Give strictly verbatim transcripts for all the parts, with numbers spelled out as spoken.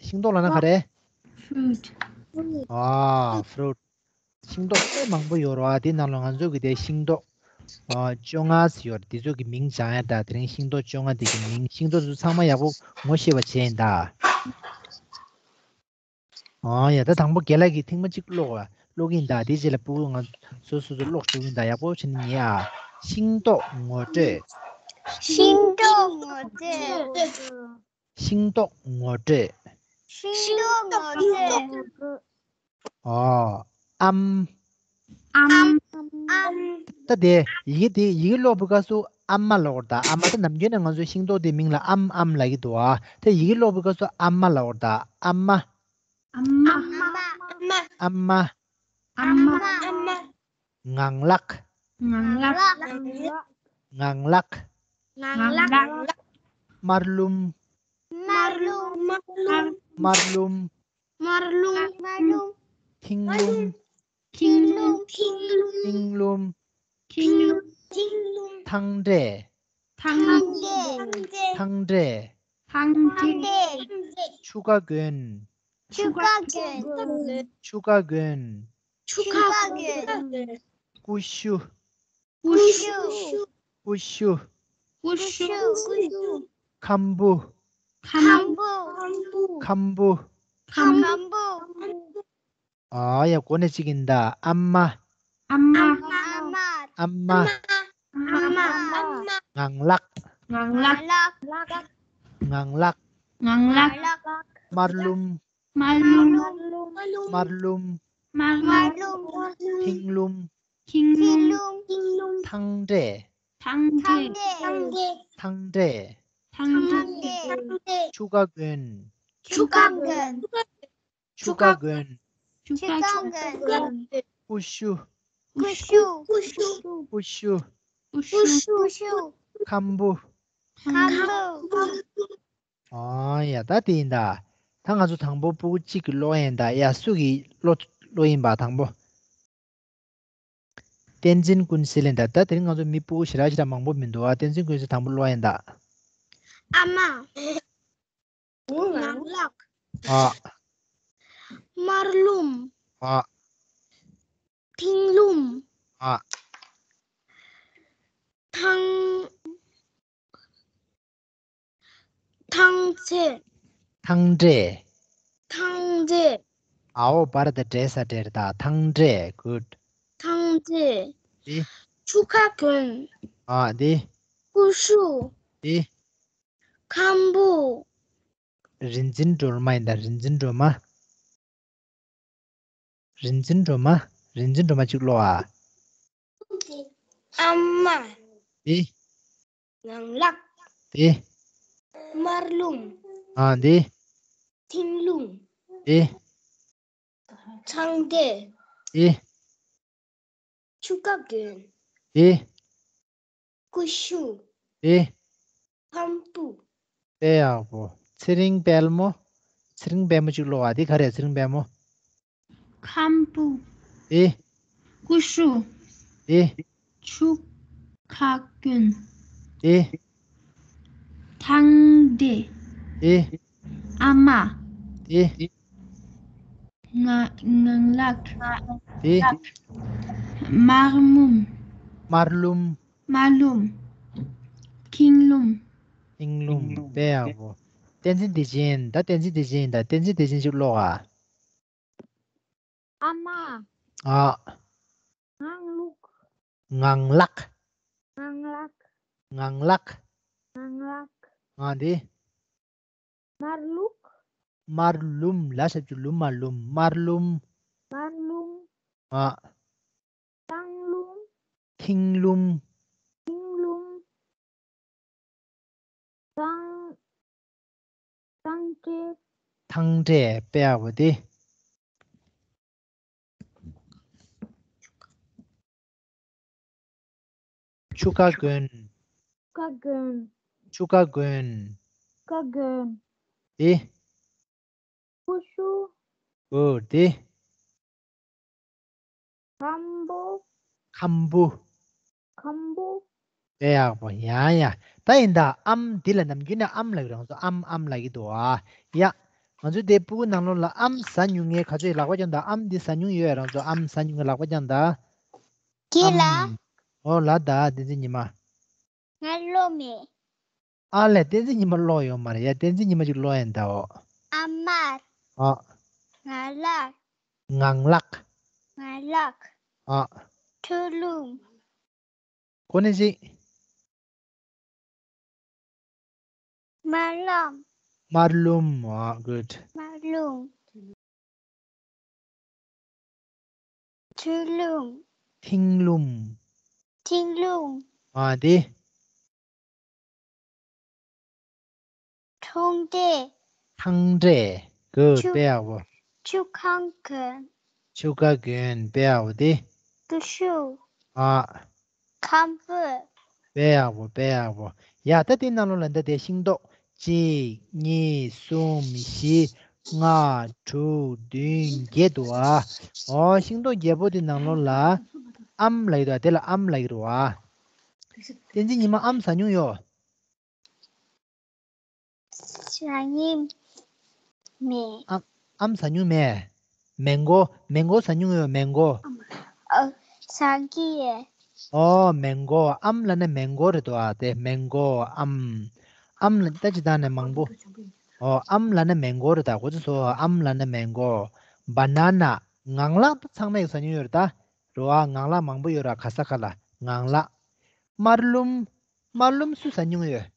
ཤིང་ཏོག་ལབ་ན་ག་རེ། Fruit. ཨ། fruit. ཤིང་ཏོག་དཔེ་མང་པོ་ཡོད་རེད་བ། དེ་ནང་ལ་ང་ཚོ་གི་དེ་ཤིང་ཏོག་ཨ། བཅོ་ལྔ་ཙམ་ཡོད་རེད། དེ་ཚོ་གི་མིང་སྦྱང་ཡ་ད། དེ་རིང་ཤིང་ཏོག་བཅོ་ལྔ་དེ་གི་མིང་། ཤིང་ཏོག་ཚོ་ཚང་མ་ཡག་པོ་ངོ་ཤེས་པ་བྱས་ཡིན་ད། ཨ་ཡ། ད་དང་པོ་རྒན་ལགས་ཀྱིས་ཐེངས་མ་གཅིག་ཀློག་ཀློག་གིན་གདའ། དེའི་རྗེས་ལ་སྤུ་གུ་ང་སོ་སོ་སོ་ཀློག་བཅུག་གིན་གདའ། ཡག་པོ་བྱས་ནས་ཉན་ཨ། ཤིང་ཏོག་ངོ་སྤྲོད། ཤིང་ཏོག་ངོ་སྤྲོད། ཤིང་ཏོག་ངོ་སྤྲོད། ཤིང་ཏོག་ངོ་སྤྲོད། ཨོ། ཨམ། ཨམ། ཨམ། ད་དེ་ཡི་གེ་དེ་ཡི་གེ་ཀློག་པའི་སྐབས་སུ་ཨ་མ་ལབ་དགོས་རེད་ད། ཨ་མ། ད་ནམ་རྒྱུན་ནས་ང་ཚོ་ཤིང་ཏོག་དེའི་མིང་ལ་ཨམ་ཨམ་ལབ་ཀྱི་འདུག་ཨ། ད་ཡི་གེ་ཀློག་པའི་སྐབས་སུ་ཨ་མ་ལབ་དགོས་རེད་ད། ཨ་མ། ཨམ། ཨ་མ། ཨ་མ། ཨམ། ཨ་མ། ངང་ལག། ངང་ལག། ངང་ལག། ངང་ལག། ངང་ལག། ངང་ལག། དམར་ལུམ། དམར་ལུམ། དམར་ལུམ། དམར་ལུམ། དམར་ལུམ། དམར་ལུམ། ཐིང་ལུམ། ཐིང་ལུམ། ཐིང་ལུམ། ཐིང་ལུམ། ཐིང་ལུམ། ཐིང་ལུམ། ཐང་འབྲས། ཐང་། ཐང་འབྲས། ཐང་འབྲས། ཐང་འབྲས། ཐང་འབྲས། ཆུ་ཁ་གྱོན། ཆུ་ཁ་གྱོན། ཆུ་ཁ་གྱོན། ཆུ་ཁ་གྱོན། ཀུ་ཤུ། ཀུ་ཤུ། ཀུ་ཤུ། ཀུ་ཤུ། ཀུ་ཤུ། ཁམ་བུ། ཁམ། ཁམ་བུ། ཁམ་བུ། ཁམ། ཁམ་བུ། ཨ་ཡ། གོ་ནས་གཅིག་ཡིན་ད། ཨ་མ། ཨ་མ། ཨ་མ། ཨ་མ། ཨ་མ། ངང་ལག། ངང་ལག། ལག། ངང་ལག། ངང་ལག། ལག། དམར་ལུམ། དམར་ལུམ། དམར་ལུམ། དམར་དམར་ལུམ། ལུམ། ཐིང་ལུམ། ཁིང་ཐིང་ལུམ། ལུམ། ཐིང་ལུམ། ཐང་འབྲས། ཐང་འབྲས། ཐང་འབྲས། ཐང་འབྲས། ཐང་འབྲས། ཆུ་ཁ་གྱོན། ཆུ་ཁ་གྱོན། ཆུ་ཁ་གྱོན། ཆུ་ཆུ་ཁ་གྱོན། ཀུ་ཤུ། ཀུ་ཤུ། ཀུ་ཤུ། ཀུ་ཤུ། ཀུ་ཤུ། ཀུ་ཤུ། ཁམ་བུ། ཁམ་བུ། ཨ་ཡ། ད་དེ་ཡིན་ད། ད་ང་ཚོ་དང་པོ་སྤུ་གུ་གཅིག་གིས་ཀློག་ཡིན་ད། ཡ། སུ་གིས་ཀློག་ཀློག་ཡིན་པ་དང་པོ། བསྟན་འཛིན་ཀུན་གསལ་ཡིན་ད། ད་དེ་རིང་ང་ཚོ་མི་སྤུ་གུ་ཞེ་དྲག་ཞེ་དྲག་མང་པོ་མི་འདུག་ཨ། བསྟན་འཛིན་ཀུན་གསལ་དང་པོ་ཀློག་ཡིན་ད། ཨ་མ། ངང་ལག། ཨ། དམར་ལུམ། ཨ། ཐིང་ལུམ། ཨ། ཐང་། ཐང་ཚེ། ཐང་འབྲས། ཐང་འབྲས། ཨའོ་བར་དང་འབྲས་ས་འབྲས་རེད་ད། ཐང་འབྲས། གུཌ། ཐང་འབྲས། དེ། ཆུ་ཁ་གྱོན། ཨ་དེ། ཀུ་ཤུ། དེ། ཁམ་བུ། རིན་འཛིན་སྒྲོལ་མ་ཡིན་ད། རིན་འཛིན་སྒྲོལ་མ། རིན་འཛིན་སྒྲོལ་མ། རིན་འཛིན་སྒྲོལ་མ་གཅིག་ཀློག་ཨ། ཨ་མ། དེ། ངང་ལག། དེ། དམར་ལུམ། ཨ་དེ། ཐིང་ལུམ། དེ། ཐང་འབྲས། དེ། ཆུ་ཁ་གྱོན། དེ། ཀུ་ཤུ། དེ། ཁམ་བུ། དཔེ་ཡག་པོ། ཚེ་རིང་དཔལ་མོ། ཚེ་རིང་དཔལ་མོ་གཅིག་ཀློག་ཨ། དེ་ག་རེ། ཚེ་རིང་དཔལ་མོ། ཁམ་བུ། དེ། ཀུ་ཤུ། དེ། ཆུ་ཁ་གྱོན། དེ། ཐང་འབྲས། དེ། ཨ་མ། དེ། ང་ངང་ལག། དེ། དམར་མུམ། དམར་ལུམ། དམར་ལུམ། ཁིང་ལུམ། ཨིང་ལུམ། དཔེ་ཡག་པོ། བསྟན་འཛིན་བདེ་ཆེན། ད་བསྟན་འཛིན་བདེ་ཆེན་ཡིན་ད། བསྟན་འཛིན་བདེ་ཆེན་གཅིག་ཀློག་ཨ། ཨ་མ། ཨ། ངང་ལུག། ངང་ལག། ངང་ལག། ངང་ལག། ངང་ལག། ཨ་དེ། དམར་ལུག། དམར་ལུམ། ལ་ཞབས་ཀྱུ་ལུ་མ་ལུམ། དམར་ལུམ། དམར་ལུམ། ཨ། ཐང་ལུམ། ཐིང་ལུམ། ཐིང་ལུམ། ཐང་། ཐང་འབྲས། ཐང་འབྲས། དཔེ་ཡག་པོ་དེ། ཆུ་ཁ་གྱོན། ཁ་གྱོན། ཆུ་ཁ་གྱོན། ཁ་གྱོན། དེ། ཀུ་ཤུ། ཨོ་དེ། ཁམ་བུ། ཁམ་བུ། ཁམ་བུ། དཔེ་ཡག་པོ། ཡ་ཡ། ད་ཡིན་ད། ཨམ་འདི་ལ་ནམ་རྒྱུན་ནས་ཨམ་ལབ་ཀྱི་རེད། ང་ཚོ་ཨམ་ཨམ་ལབ་ཀྱི་འདུག་ཨ། ཡ། ང་ཚོ་དེ་སྤུ་གུ་ནང་ལོགས་ལ་ཨམ་ཟ་མྱོང་མཁན་ག་ཚོད་ལག་པ་བརྐྱངས་དང་། ཨམ་འདི་ཟ་མྱོང་ཡོད། རང་ཚོ་ཨམ་ཟ་མྱོང་མཁན་ལག་པ་བརྐྱངས་དང་། ཁྱེད་ལ། ཨམ། ཨོ་ལ་ད་བསྟན་འཛིན་ཉི་མ། ང་ལོ་མེད། ཨ་ལས། བསྟན་འཛིན་ཉི་མ་ཀློག་ཡོད་མ་རེད་ཡ། བསྟན་འཛིན་ཉི་མ་ཅིག་ཀློག་ཡིན་ད། འོ། ཨ་མར། ཨ། ངང་ལག་ངང་ལག་ངང་ལག་ཨ། ཁྲུ་ལུམ། གོ་ནས་ཅིག་དམར་ལུམ། དམར་ལུམ། ཨ། good། དམར་ལུམ། ཁྲུ་ལུམ། མཐིང་ལུམ། མཐིང་ལུམ། ཨ་དེ། ཐང་འབྲས། ཐང་འབྲས། good། དཔེ་ཡག་པོ། ཆུ་ཁང་གོན། ཆུ་ཁ་གོན། དཔེ་ཡག་པོ་དེ། ཀུ་ཤུ། ཨ། ཁམ་བུ། དཔེ་ཡག་པོ། དཔེ་ཡག་པོ། ཡ་ད་དེ་ནང་ལོགས་ལ་ད་དེ་ཤིང་ཏོག་གཅིག་གཉིས། གསུམ། བཞི། ལྔ། དྲུག་བདུན། བརྒྱད་འདུག་ཨ། ཨོ། ཤིང་ཏོག་བརྒྱད་པོ་དེ་ནང་ལོགས་ལ་ཨམ་ལབ་ཀྱི་འདུག་ཨ། དེ་ལ་ཨམ་ལབ་ཀྱི་རེད་བ། བསྟན་འཛིན་ཉི་མ་ཨམ་ཟ་མྱོང་ཡོད། ཟ་མྱོང་མེད། ཨམ། ཨམ་ཟ་མྱོང་མེད། མེང་གོ། མེང་གོ་ཟ་མྱོང་ཡོད། མེང་གོ། ཨ། ཟ་གི་ཡོད། ཨོ། མེང་གོ། ཨམ་ལབ་ན་མེང་གོ་རེད་དོ། ཨ་དེ་མེང་གོ། ཨམ། ཨམ་ལབ་ད་ཅི་ད་ནས་མང་པོ། ཨོ། ཨམ་ལབ་ན་མེང་གོ་རེད་ད། གོ་ཚོད་སོང་། ཨམ་ལབ་ན་མེང་གོ། བ་ན་ན། ངང་ལག་ད་ཚང་མས་ཟ་མྱོང་ཡོད་རེད་ད། རེད་བ། ངང་ལག་མང་པོ་ཡོད་ར། ག་ས་ག་ལ། ངང་ལག་དམར་ལུམ། དམར་ལུམ་སུ་ཟ་མྱོང་ཡོད།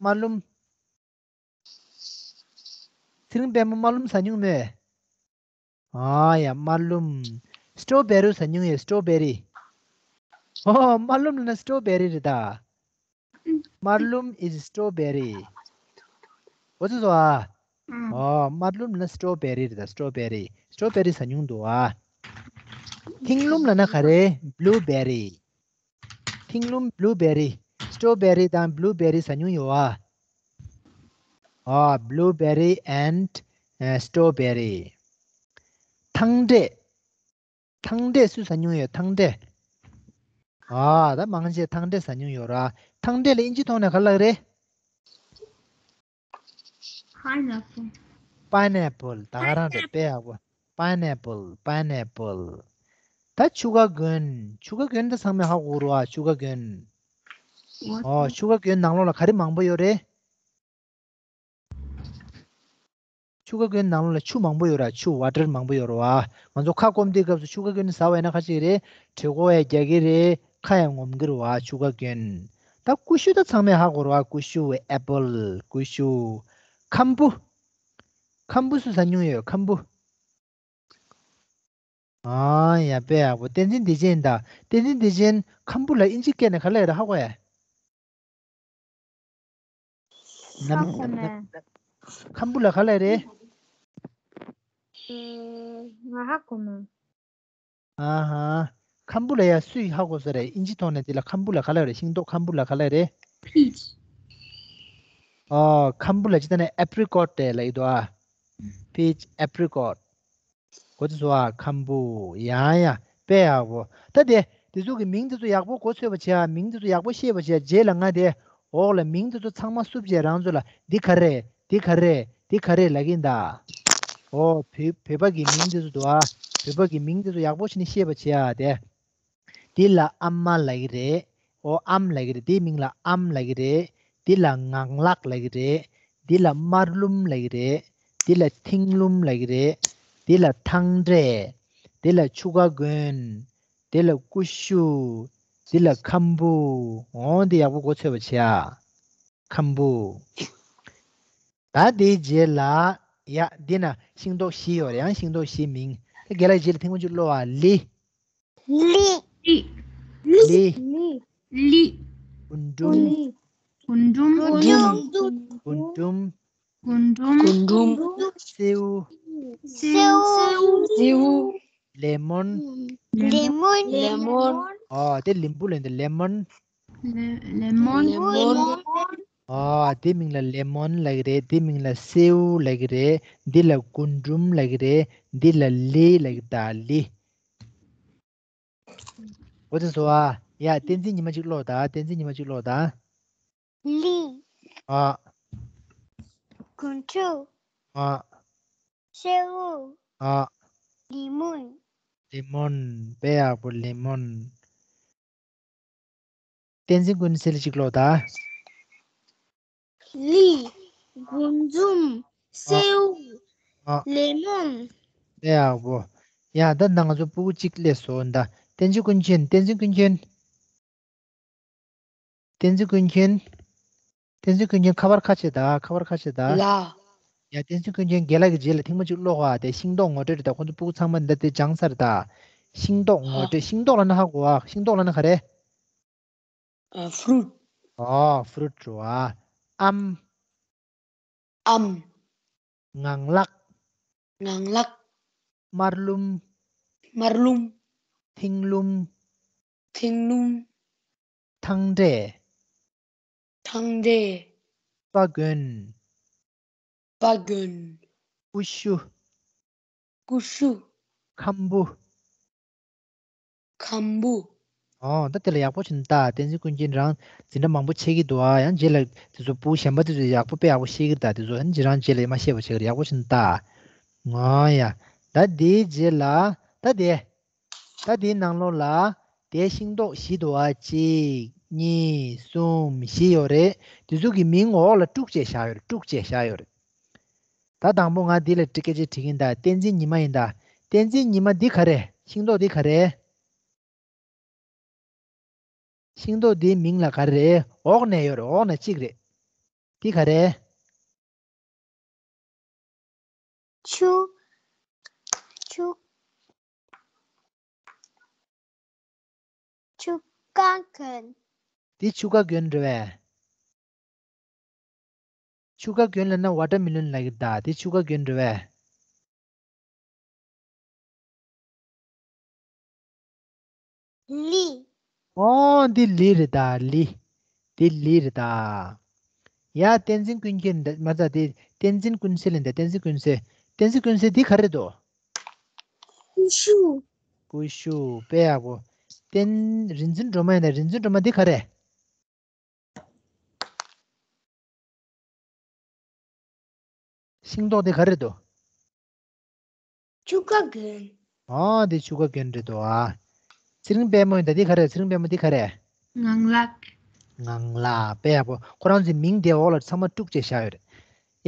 དམར་ལུམ། ཚེ་རིང་དཔལ་མོ་དམར་ལུམ་ཟ་མྱོང་མེད། ཨ་ཡ། དམར་ལུམ། སི་ཊོ་བེ་རི་ཟ་མྱོང་ཡོད། སི་ཊོ་བེ་རི། ཨོ། དམར་ལུམ་ལབ་ན་སི་ཊོ་བེ་རི་རེད་ད། དམར་ལུམ་is strawberry། གོ་ཚོད་སོང་ཨ། ཨོ། དམར་ལུམ་ལབ་ན་སི་ཊོ་བེ་རི་རེད་ད། སི་ཊོ་བེ་རི། སི་ཊོ་བེ་རི་ཟ་མྱོང་འདུག་ཨ། མཐིང་ལུམ་ལབ་ན་ག་རེ། བྷུ་ལུ་བེ་རི། མཐིང་ལུམ། བྷུ་ལུ་བེ་རི། སི་ཊོ་བེ་རི་དང་བྷུ་ལུ་བེ་རི་ཟ་མྱོང་ཡོད་ཨ། ཨ། blueberry and strawberry། ཐང་འབྲས། ཐང་འབྲས་སུ་ཟ་མྱོང་ཡོད། ཐང་འབྲས། ཨ། ད་མང་ཆེ་ཐང་འབྲས་ཟ་མྱོང་ཡོད་ར། ཐང་འབྲས་ལ་དབྱིན་ཇི་ཐོག་ནས་ག་ལབ་རེད། Pineapple. Pineapple. ད་ག་རང་རེད། དཔེ་ཡག་པོ། Pineapple. Pineapple. ད་ཆུ་ཁ་གོན། ཆུ་ཁ་གོན་ད་ཚང་མས་ཧ་གོ་རེད་བ། ཆུ་ཁ་གོན། ཨོ། ཆུ་ཁ་གོན་ནང་ལོགས་ལ་ག་རེ་མང་པོ་ཡོད་རེད། ཆུ་ཁ་གོན་ནང་ལོགས་ལ་ཆུ་མང་པོ་ཡོད་ར། ཆུ། water མང་པོ་ཡོད་རེད་བ། ང་ཚོ་ཁ་སྐོམ་དུས་སྐབས་སུ་ཆུ་ཁ་གོན་ནས་ཟ་བ་ཡིན་ན་ག་ཅིག་རེད། དྲི་གོ་ཡང་རྒྱག་གི་རེད། ཁ་ཡང་ངོམ་གི་རེད་བ། ཆུ་ཁ་གོན། ད་ཀུ་ཤུ་ད་ཚང་མས་ཧ་གོ་རེད་བ། ཀུ་ཤུ། apple. ཀུ་ཤུ། ཁམ་བུ། ཁམ་བུ་སུ་ཟ་མྱོང་ཡོད། ཁམ་བུ། ཨ་ཡ། དཔེ་ཡག་པོ། བསྟན་འཛིན་བདེ་ཆེན་དང་། བསྟན་འཛིན་བདེ་ཆེན། ཁམ་བུ་ལ་དབྱིན་ཇི་སྐད་ནས་ག་ལབ་རེད། ཧ་གོ་ཡ། ཧ་གོ་མེད། ཁམ་བུ་ལ་ག་ལབ་རེད། ཨེ། ང་ཧ་གོ་མེད། ཨ་ཧ། ཁམ་བུ་ལ་ཡ་སུས་ཧ་གོ་ས་རེད། དབྱིན་ཇི་ཐོག་ནས་དེ་ལ་ཁམ་བུ་ལ་ག་ལབ་རེད། ཤིང་ཏོག་ཁམ་བུ་ལ་ག་ལབ་རེད། Peach. ཨོ། ཁམ་བུ་ལ་ཅི་ད་ནས་apricot དེ་ལབ་ཡོད་དོ་ཨ། Peach, apricot. གོ་ཚོད་སོང་ཨ། ཁམ་བུ། ཡ་ཡ། དཔེ་ཡག་པོ། ད་དེ་དེ་ཚོ་གི་མིང་དེ་ཚོ་ཡག་པོ་གོ་ཆོད་པ་བྱེད་ཨ། མིང་དེ་ཚོ་ཡག་པོ་ཤེས་པ་བྱེད་ཨ། རྗེས་ལ་ང་དེ་འོག་ལ་མིང་དེ་ཚོ་ཚང་མ་བསུབ་བྱས་རང་ཚོ་ལ་འདི་ག་རེ། འདི་ག་རེ། འདི་ག་རེ་ལབ་ཀྱིན་ད། ཨོ། བོད་བོད་པ་གི་མིང་དེ་ཚོ་འདུག་ཨ། བོད་པ་གི་མིང་དེ་ཚོ་ཡག་པོ་བྱས་ནས་ཤེས་པ་བྱེད་ཨ་དེ། འདི་ལ་ཨ་མ་ལབ་ཀྱི་རེད། ཨོ། ཨམ་ལབ་ཀྱི་རེད། འདིའི་མིང་ལ་ཨམ་ལབ་ཀྱི་རེད། འདི་ལ་ངང་ལག་ལབ་ཀྱི་རེད། འདི་ལ་དམར་ལུམ་ལབ་ཀྱི་རེད། འདི་ལ་མཐིང་ལུམ་ལབ་ཀྱི་རེད། འདི་ལ་ཐང་འབྲས། འདི་ལ་ཆུ་ཁ་གོན། འདི་ལ་ཀུ་ཤུ། འདི་ལ་ཁམ་བུ། འོ། འདི་ཡག་པོ་གོ་ཆོད་པ་བྱེད་ཨ། ཁམ་བུ། ད་དེའི་རྗེས་ལ། ཡ། འདི་ན་ཤིང་ཏོག་བཞི་ཡོད་རེད། ཡང་ཤིང་ཏོག་བཞི་མིང་། ད་རྒན་ལགས་རྗེས་ལ་ཐེངས་མ་གཅིག་ཀློག་ཨ། ལི། ལི། ལི། ལི། ལི། རྒུན་འབྲུམ། རྒུན་འབྲུམ། རྒུན་འབྲུམ། རྒུན་འབྲུམ། སེའུ། སེའུ། སེའུ། ལེ་མོན། ལེ་མོན། ལེ་མོན། ཨོ། དེ་ལིམ་བུ་ལབ་འདི། ལེ་མོན། ལེ་མོན། ལེ་མོན། ཨོ། དེ་མིང་ལ་ལེ་མོན་ལབ་ཀྱི་རེད། དེ་མིང་ལ་སེའུ་ལབ་ཀྱི་རེད། འདི་ལ་རྒུན་འབྲུམ་ལབ་ཀྱི་རེད། འདི་ལ་ལི་ལབ་ཀྱི། ད་ལི། འོ་དེ་བཟོ་ཨ། ཡ། བསྟན་འཛིན་ཉི་མ་གཅིག་ཀློག་ད། བསྟན་འཛིན་ཉི་མ་གཅིག་ཀློག་ད། ལི། ཨ། རྒུན་འབྲུམ། ཨ། སེའུ། ཨ། ལེ་མོན། ལེ་མོན། དཔེ་ཡག་པོ། ལེ་མོན། བསྟན་འཛིན་ཀུན་གསལ་གཅིག་ཀློག་དང་། ལི། དགུན་འཛུམ། ཨ། སེའུ། ཨ། ལེ་མོན། དཔེ་ཡག་པོ། ཡ་ད་ནང་ང་ཚོ་སྤུ་གུ་གཅིག་སླེབས་སོང་ད། བསྟན་འཛིན་ཀུན་མཁྱེན། བསྟན་འཛིན་ཀུན་མཁྱེན། བསྟན་འཛིན་ཀུན་མཁྱེན། བསྟན་འཛིན་ཀུན་མཁྱེན་ཁ་པར་ཁ་ཕྱེ་ད། ཁ་པར་ཁ་ཕྱེ་ད། ལགས། ཡ་བསྟན་འཛིན་ཀུན་མཁྱེན་རྒན་ལགས་ཀྱི་རྗེས་ལ་ཐེངས་མ་གཅིག་ཀློག་ཨ། དེ་ཤིང་ཏོག་ངོ་སྤྲོད་རེད་ད། ཁོང་ཚོ་སྤུ་གུ་ཚང་མ་འདི་ལྟ་སྟེ་སྦྱངས་ཚར་ད། ཤིང་ཏོག་ངོ་སྤྲོད། ཤིང་ཏོག་ལབ་ན་ཧ་གོ་ཨ། ཤིང་ཏོག་ལབ་ན་ག་རེ། ཨ། ཕུ་རུཊ། ཨོ་ཕུ་རུཊ་རེད་བ། ཨམ། ཨམ། ངང་ལག། ངང་ལག། དམར་ལུམ། དམར་ལུམ། མཐིང་ལུམ། མཐིང་ལུམ། ཐང་འབྲས། ཐང་འབྲས། པ་གོན། པ་གོན། ཀུ་ཤུ། ཀུ་ཤུ། ཁམ་བུ། ཁམ་བུ། ཨོ་ད་དེ་ལ་ཡག་པོ་བྱས་ནས་ལྟ། བསྟན་འཛིན་ཀུན་མཁྱེན་རང་འཛིན་གྲྭ་མང་པོ་ཆད་ཀྱི་འདུག་ཨ། ཡང་རྗེས་ལ་དེ་ཚོ་སྤུ་གུ་གཞན་པ་དེ་ཚོ་ཡག་པོ་དཔེ་ཡག་པོ་ཤེས་ཀྱི་རེད་ད། དེ་ཚོ་ཡང་རྗེས་རང་རྗེས་ལ་ཡང་མ་ཤེས་པ་བྱེད་ཀྱི་རེད། ཡག་པོ་བྱས་ནས་ལྟ། ང་ཡ། ད་དེའི་རྗེས་ལ་ད་དེ། ད་དེའི་ནང་ལོགས་ལ་དེའི་ཤིང་ཏོག་བཞི་འདུག་ཨ། གཅིག་གཉིས། གསུམ། བཞི་ཡོད་རེད། དེ་ཚོ་གི་མིང་འོག་ལ་དཀྲུགས་བྱས་བཞག་ཡོད་རེད། དཀྲུགས་བྱས་བཞག་ཡོད་རེད། ད་དང་པོ་ང་འདི་ལ་སྐད་ཆ་དྲི་གིན་ད། བསྟན་འཛིན་ཉི་མ་ཡིན་ད། བསྟན་འཛིན་ཉི་མ་འདི་ག་རེ། ཤིང་ཏོག་འདི་ག་རེ། ཤིང་ཏོག་འདིའི་མིང་ལ་ག་རེ་རེད། འོག་ནས་ཡོད་རེད། འོག་ནས་གཅིག་རེད། འདི་ག་རེ། ཆུ། ཆུ། ཆུ་ཀ་གོན། འདི་ཆུ་ཀ་གོན་རེད་བས། ཆུ་ཀ་གོན་ལབ་ན་ཝ་ཊར་མི་ལོན་ལབ་ཀྱི་རེད་ད། དེ་ཆུ་ཀ་གོན་རེད་བས། ལི། ཨོ་འདི་ལི་རེད་ད། ལི། འདི་ལི་རེད་ད། ཡ་བསྟན་འཛིན་ཀུན་མཁྱེན་འདི་མ་རེད་ད། དེ་བསྟན་འཛིན་ཀུན་གསལ་ཡིན་ད། བསྟན་འཛིན་ཀུན་གསལ། བསྟན་འཛིན་ཀུན་གསལ་འདི་ག་རེ་འདུག་ཀུ་ཤུ། ཀུ་ཤུ། དཔེ་ཡག་པོ། བསྟན། རིག་འཛིན་སྒྲོལ་མ་ཡིན་ད། རིག་འཛིན་སྒྲོལ་མ་འདི་ག་རེ། ཤིང་ཏོག་དེ་ག་རེ་འདུག་ཆུ་ཀ་གོན། ཨ་དེ་ཆུ་ཀ་གོན་རེད་འདུག་ཨ། ཚེ་རིང་དཔལ་མོ་ཡིན་ད། དེ་ག་རེ། ཚེ་རིང་དཔལ་མོ་དེ་ག་རེ། ངང་ལག་ངང་ལག་དཔེ་ཡག་པོ། ཁོ་རང་ཚོའི་མིང་དེ་འོག་ལ་ཚང་མ་དཀྲུགས་བྱས་བཞག་ཡོད་རེད།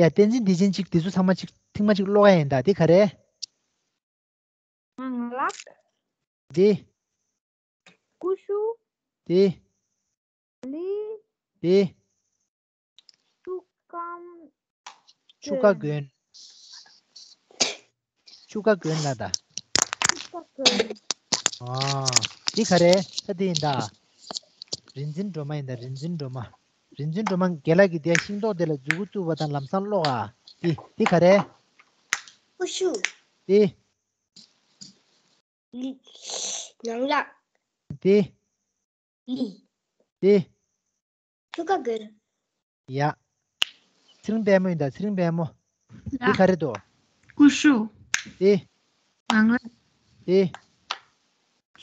ཡ་བསྟན་འཛིན་བདེ་ཆེན་གཅིག་དེ་ཚོ་ཚང་མ་གཅིག་ཐེངས་མ་གཅིག་ཀློག་ཡ་ཡིན་ད། དེ་ག་རེ། ངང་ལག་དེ། ཀུ་ཤུ། དེ། ལི། དེ། ཆུ་ཀ། ཆུ་ཀ་གོན། ཆུ་ཀ་གོན་ལ་ད། ཆུ་ཀ་གོན། ཨ། དེ་ག་རེ། ད་དེ་ཡིན་ད། རིག་འཛིན་སྒྲོལ་མ་ཡིན་ད། རིག་འཛིན་སྒྲོལ་མ། རིག་འཛིན་སྒྲོལ་མ་རྒན་ལགས་ཀྱིས་དེ་ཤིང་ཏོག་དེ་ལ་མཛུ་གུ་བཙུགས་པ་དང་ལམ་སང་ཀློག་ཨ། དེ་དེ་ག་རེ། ཀུ་ཤུ། དེ། ལི། ངང་ལག་དེ། ལི། དེ། ཆུ་ཀ་གོན། ཡ། ཚེ་རིང་དཔལ་མོ་ཡིན་ད། ཚེ་རིང་དཔལ་མོ། དེ་ལ། ག་རེ་འདུག་ཀུ་ཤུ། དེ། ངང་ལག་དེ།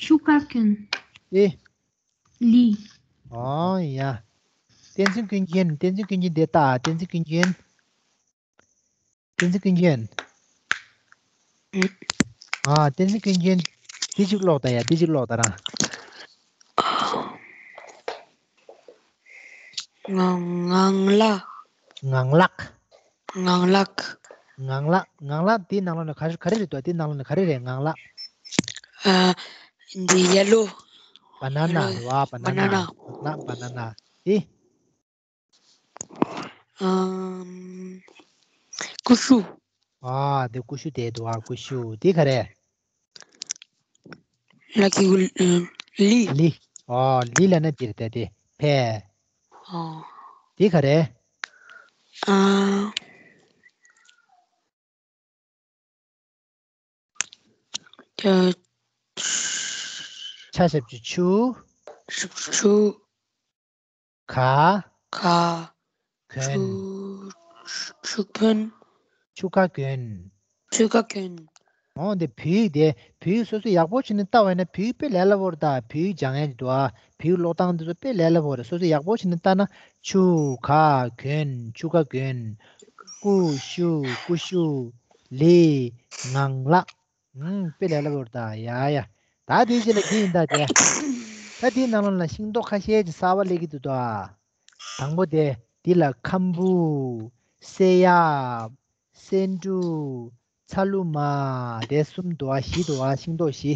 ཆུ་ཀ་གོན། དེ། ལི། ཨོ་ཡ། བསྟན་འཛིན་ཀུན་མཁྱེན། བསྟན་འཛིན་ཀུན་མཁྱེན་དེ་ལྟ། བསྟན་འཛིན་ཀུན་མཁྱེན། བསྟན་འཛིན་ཀུན་མཁྱེན། ཨ། བསྟན་འཛིན་ཀུན་མཁྱེན། འདི་གཅིག་ཀློག་ད་ཡ། འདི་གཅིག་ཀློག་ད་རང་། ངང་ངང་ལག་ངང་ལག་ངང་ལག་ངང་ལག་ངང་ལག་འདི་ནང་ལོགས་ནས་ག་རེ་ག་རེ་རེད་འདུག་འདི་ནང་ལོགས་ནས་ག་རེ་རེད། ངང་ལག་ཨ། འདི་ཡེ་ལོ། བ་ན་ན། ཡེ་ལོ། རེད་བ། བ་ན་ན། བ་ན་ན། ང་བ་ན་ན། འདི། ཨམ། ཀུ་ཤུ། ཨ། དེ་ཀུ་ཤུ་དེ་འདུག་ཨ། ཀུ་ཤུ་དེ་ག་རེ། ལ་གི་གུ། ལི། ལི། ཨ། ལི་ལབ་ན་འདིར་དེ་དེ་ཕེ། ཨ། དེ་ག་རེ། ཨ། ཆ། ཆ་ཞབས་ཀྱུ་ཆུ། ཞབས་ཀྱུ་ཆུ། ག་ག་གོན། ཆུ། ཆུ་གོན། ཆུ་ཀ་གོན། ཆུ་ཀ་གོན། འོ་འདི་བོད་ཡིག་དེ། བོད་ཡིག་སོ་སོ་ཡག་པོ་བྱས་ནས་ལྟ་བ་ཡིན་ན་བོད་ཡིག་དཔེ་ལས་སླ་པོ་རེད་ད། བོད་ཡིག་སྦྱང་ཡ་འདུག་ཨ། བོད་ཡིག་ཀློག་སྟངས་འདི་ཚོ་དཔེ་ལས་སླ་པོ་རེད། སོ་སོ་ཡག་པོ་བྱས་ནས་ལྟ་ན། ཆུ་ཀ་གོན། ཆུ་ཀ་གོན། ཀུ་ཤུ། ཀུ་ཤུ། ལི། ངང་ལག་ཨུམ། དཔེ་ལས་སླ་པོ་རེད་ད། ཡ་ཡ། ད་དེའི་རྗེས་ལ་འདི་ཡིན་ད་དེ། ད་དེའི་ནང་ལོགས་ལ་ཤིང་ཏོག་ཁ་ཤས་ཀྱི་གསར་པ་སླེབས་ཀྱི་འདུག་ད། དང་པོ་དེ། འདི་ལ་ཁམ་བུ། སེ་ཡབ། སེ་འབྲུ། ཚ་ལུ་མ། དེ་གསུམ་འདུག་ཨ། བཞི་འདུག་ཨ། ཤིང་ཏོག་བཞི།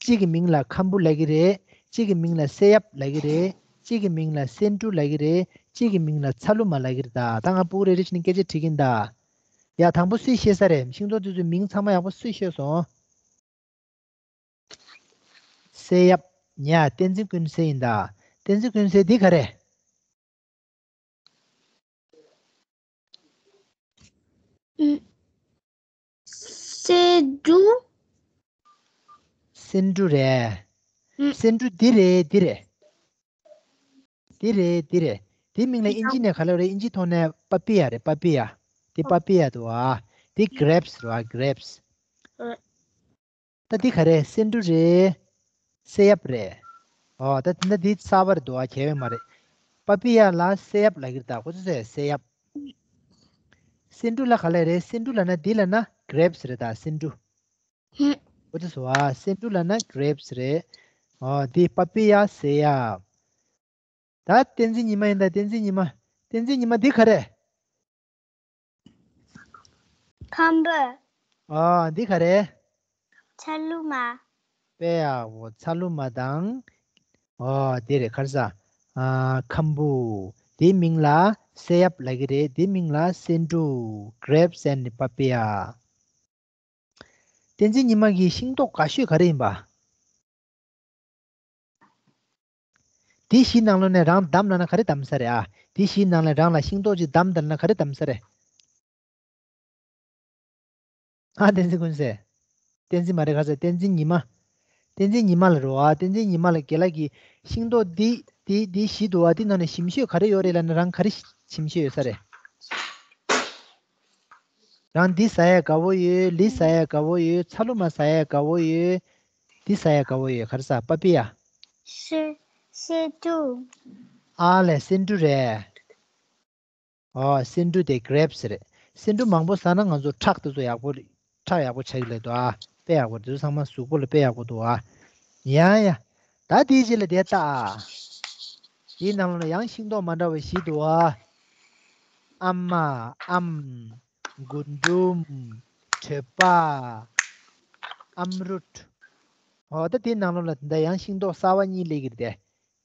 གཅིག་གི་མིང་ལ་ཁམ་བུ་ལབ་ཀྱི་རེད། གཅིག་གི་མིང་ལ་སེ་ཡབ་ལབ་ཀྱི་རེད། གཅིག་གི་མིང་ལ་སེ་འབྲུ་ལབ་ཀྱི་རེད། གཅིག་གི་མིང་ལ་ཚ་ལུ་མ་ལབ་ཀྱི་རེད་ད། ད་ང་ཕྲུ་གུ་རེ་རེ་བྱས་ནས་སྐད་ཆ་དྲིས་ཀྱིན་ད། ཡ། དང་པོ་སུས་ཤེས་ས་རེད། ཤིང་ཏོག་དེ་ཚོའི་མིང་ཚང་མ་ཡག་པོ་སུས་ཤེས་སོང་། སེ་ཡབ། ཉ། བསྟན་འཛིན་ཀུན་གསལ་ཡིན་ད། བསྟན་འཛིན་ཀུན་གསལ་འདི་ག་རེ། སེ་འབྲུ། སེ་འབྲུ་རེད། ཨུ། སེ་འབྲུ་འདི་རེད། འདི་རེད། འདི་རེད། འདི་རེད། དེའི་མིང་ལ་ཨིན་ཇི་ནས་ག་ལབ་རེད། ཨིན་ཇི་ཐོག་ནས་པ་པི་ཡ་རེད། པ་པི་ཡ། དེ་པ་པི་ཡ་འདུག་ཨ། དེ་གྷི་རེབ་སི་རེད་པ། གྷི་རེབ་སི། ཨུ། ད་འདི་ག་རེ། སེ་འབྲུ་རེད། སེ་ཡབ་རེད། ཨོ། ད་འདི་གསར་པ་རེད་འདུག་ཨ། གལ་ཡོད་མ་རེད། པ་པི་ཡ་ལ་སེ་ཡབ་ལབ་ཀྱི་རེད་ད། ཁོ་ཚོས་སེ་ཡབ། སེ་འབྲུ་ལ་ག་ལབ་རེད། སེ་འབྲུ་ལབ་ན་འདི་ལབ་ན་གྷི་རེབ་སི་རེད་ད། སེ་འབྲུ། ཧུམ། ཁོ་ཚོས་སོ་ཨ། སེ་འབྲུ་ལབ་ན་གྷི་རེབ་སི་རེད། ཨོ། འདི་པ་པི་ཡ། སེ་ཡབ། ད་བསྟན་འཛིན་ཉི་མ་ཡིན་ད། བསྟན་འཛིན་ཉི་མ། བསྟན་འཛིན་ཉི་མ་འདི་ག་རེ། ཁམ་བུ། ཨ། འདི་ག་རེ། ཚ་ལུ་མ། དཔེ་ཡག་པོ། ཚ་ལུ་མ་དང་། ཨོ། དེ་རེད། ག་རེ་ཟ། ཨ། ཁམ་བུ། དེའི་མིང་ལ་སེ་ཡབ་ལབ་ཀྱི་རེད། དེའི་མིང་ལ་སེ་འབྲུ། གྷི་རེབ་སི་ཨེན་ཌི་པ་པི་ཡ། བསྟན་འཛིན་ཉི་མ་གི་ཤིང་ཏོག་དགའ་ཤོས་ག་རེ་ཡིན་པ། དེ་བཞིའི་ནང་ལོགས་ནས་རང་བདམས་ལབ་ན་ག་རེ་བདམས་ས་རེད་ཨ། དེ་བཞིའི་ནང་ལས་རང་ལ་ཤིང་ཏོག་ཅིག་བདམས་དང་ལབ་ན་ག་རེ་བདམས་ས་རེད། ཨ། བསྟན་འཛིན་ཀུན་གསལ། བསྟན་འཛིན་མ་རེད། ག་ཟེར། བསྟན་འཛིན་ཉི་མ། བསྟན་འཛིན་ཉི་མ་ལ་རོ་ཨ། བསྟན་འཛིན་ཉི་མ་ལ་རྒན་ལགས་ཀྱིས་ཤིང་ཏོག་འདི་འདི་འདི་བཞི་འདུག་ཨ། འདི་ནང་ནས་ཞིམ་ཤོས་ག་རེ་ཡོད་རེད་ལབ་ན་རང་ག་རེ་ཞིམ་ཤོས་ཡོད་ས་རེད། རང་འདི་ཟ་ཡས་དགའ་བོ་ཡོད། ལི་ཟ་ཡས་དགའ་བོ་ཡོད། ཚ་ལུ་མ་ཟ་ཡས་དགའ་བོ་ཡོད། འདི་ཟ་ཡས་དགའ་བོ་ཡོད། ག་རེ་ཟ། པ་པི་ཡ། སེ་སེ་འབྲུ། ཨ་ལས། སེ་འབྲུ་རེད། ཨོ། སེ་འབྲུ་དེ་གྷི་རེབ་སི་རེད། སེ་འབྲུ་མང་པོ་ཟ་ན་ང་ཚོ་ཁྲག་དེ་ཚོ་ཡག་པོ་རེད། ཁྲག་ཡག་པོ་ཆགས་ཀྱི་ལབ་འདུག་ཨ། དཔེ་ཡག་པོ་རེད། དེ་ཚོ་ཚང་མ་གཟུགས་པོ་ལ་དཔེ་ཡག་པོ་འདུག་ཨ། ཡ་ཡ། ད་དེའི་རྗེས་ལ་དེ་ལྟ་ཨ། དེའི་ནང་ལ་ཡང་ཤིང་ཏོག་མ་འདྲ་བ་བཞི་འདུག་ཨ། ཨ་མ། ཨམ། རྒུན་འབྲུམ། གྲོད་པ། ཨམ་རུད། ཨོ། ད་དེའི་ནང་ལོགས་ལ་དེ་འདྲ་ཡང་ཤིང་ཏོག་གསར་པ་གཉིས་སླེབས་ཀྱི་རེད་དེ།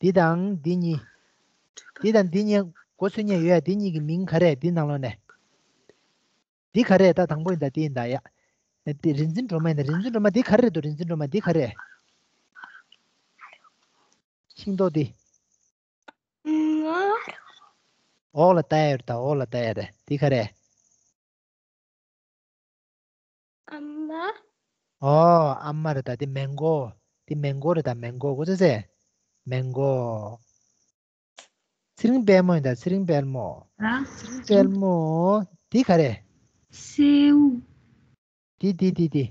འདི་དང་འདི་གཉིས། འདི་དང་འདི་གཉིས་མགོ་ཚོས་མཁན་ཡོད་ཡ། འདི་གཉིས་ཀྱི་མིང་ག་རེ། འདི་ནང་ལོགས་ནས། འདི་ག་རེ། ད་དང་པོ་ཡིན་ད། འདི་ཡིན་ད་ཡ། འདི་རིག་འཛིན་སྒྲོལ་མ་ཡིན་ད། རིག་འཛིན་སྒྲོལ་མ་འདི་ག་རེ་རེད་འདུག་རིག་འཛིན་སྒྲོལ་མ་འདི་ག་རེ། ཤིང་ཏོག་འདི། འོག་ལ་ལྟ་ཡ་ཡོད་ད། འོག་ལ་ལྟ་ཡ་རེད། འདི་ག་རེ། ཨ་མ། ཨོ། ཨ་མ་རེད་ད། དེ་མེང་གོ། དེ་མེང་གོ་རེད་ད། མེང་གོ། གོ་ཚོད་ཚེ། མེང་གོ། ཚེ་རིང་དཔལ་མོ་ཡིན་ད། ཚེ་རིང་དཔལ་མོ། ར། ཚེ་རིང་དཔལ་མོ། དེ་ག་རེ། སེའུ། དེ་དེ་དེ་དེ།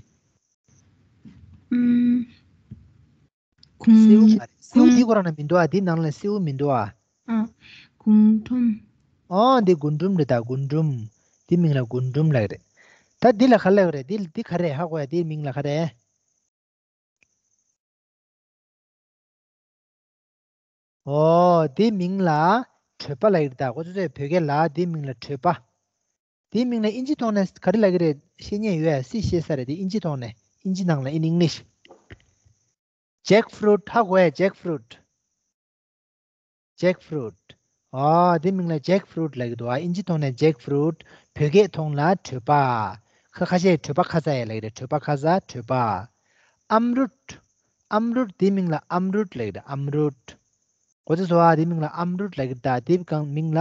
ཨུམ། གུང་། སེའུ་ག་རེ། སེའུ་གུང་། དེ་ཁོ་རང་ན་མི་འདུག་ཨ། དེ་ནང་ལ་སེའུ་མི་འདུག་ཨ། ཨ། གུང་ཁྲོམ། ཨོ། འདི་རྒུན་འབྲུམ་རེད་ད། རྒུན་འབྲུམ། དེ་མིང་ལ་རྒུན་འབྲུམ་ལབ་རེད། ད་འདི་ལ་ག་ལབ་རེད། འདི་འདི་ག་རེ། ཧ་གོ་ཡ། དེའི་མིང་ལ་ག་རེ། ཨོ། དེའི་མིང་ལ་གྲོད་པ་ལབ་ཀྱི་རེད་ད། ཁོ་ཚོས་བོད་སྐད་ལ་དེའི་མིང་ལ་གྲོད་པ། དེའི་མིང་ལ་ཨིན་ཇི་ཐོག་ནས་ག་རེ་ལབ་ཀྱི་རེད། ཤེས་མཁན་ཡོད་ཡ། སུས་ཤེས་ས་རེད། དེ་ཨིན་ཇི་ཐོག་ནས། ཨིན་ཇི་ནང་ལ། in English། ཇེག་ཕུ་རུཊ། ཧ་གོ་ཡ། ཇེག་ཕུ་རུཊ། ཇེག་ཕུ་རུཊ། ཨོ། དེའི་མིང་ལ་ཇེག་ཕུ་རུཊ་ལབ་ཀྱི་འདུག་ཨ། ཨིན་ཇི་ཐོག་ནས་ཇེག་ཕུ་རུཊ། བོད་སྐད་ཐོག་ལ་གྲོད་པ། ཁ་ཁ་ཤས་གྲོད་པ་ཁ་ཚ་ཡ་ལབ་ཀྱི་རེད། གྲོད་པ་ཁ་ཚ། གྲོད་པ། ཨམ་རུད། ཨམ་རུད། དེའི་མིང་ལ་ཨམ་རུད་ལབ་ཀྱི་རེད། ཨམ་རུད། གོ་ཚོད་སོང་ཨ། དེའི་མིང་ལ་ཨམ་རུད་ལབ་ཀྱི་རེད་ད། དེའི་སྒང་མིང་ལ་